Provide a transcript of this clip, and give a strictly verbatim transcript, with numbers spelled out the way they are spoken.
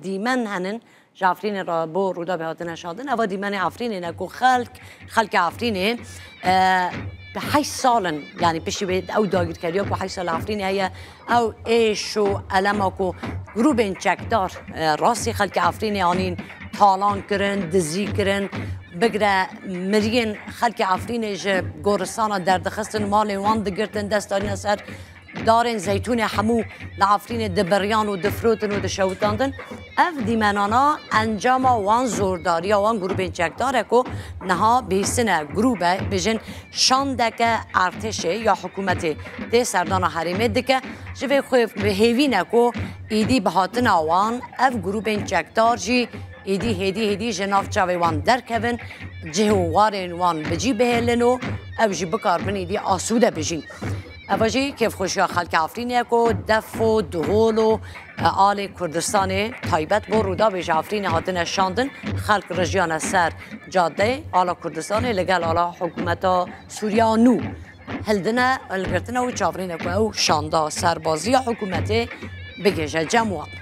dîmen henin ji Efrînê re bo Rûdawê hatine şandin. Eva dîmenê Efrînê ne ku xelk, xelkê Efrînê, e, bi heşt sal in, yanî piştî wê ew dagirkeriya ku heşt sal Efrînê heye, ew êş û elema ku grûbên çekdar, e, rastî xelkê Efrînê anîn talan kirin, dizî kirin, bigire miriyên xelkê Efrînê ji goristana derdixistin, malên wan digirtin, dest darîne ser darên zeytûnê hemû li Efrînê dibiriyan û difirotin û dişewitandin. Ev dîmenana encama wan zordariya wan grûbên çekdar e ku niha bihîstine grûbe, bêjin şandeke artêşê ya hikûmetê tê serdana herêmê dike. Ji vê xwe bi hêvî ne ku êdî bi hatina wan ev grûbên çekdar jî êdî hêdî hêdî ji nav çavê wan derkevin, cih û warên wan bi cî bihêlin û ew jî bikarbin êdî asûde bijîn. Eva jî kêfxweşiya xelkê Efrînê ye ku def û dihol û, e, alê Kurdistanê taybet bo Rûdawê ji Efrînê hatine şandin. Xelk rijiyane ser cadeyê ala Kurdistanê li gel ala hikûmeta Sûriya nû hildine, hilgirtine û çavrîne ku ew şanda serbaziya hikûmetê bigihîje cem wan.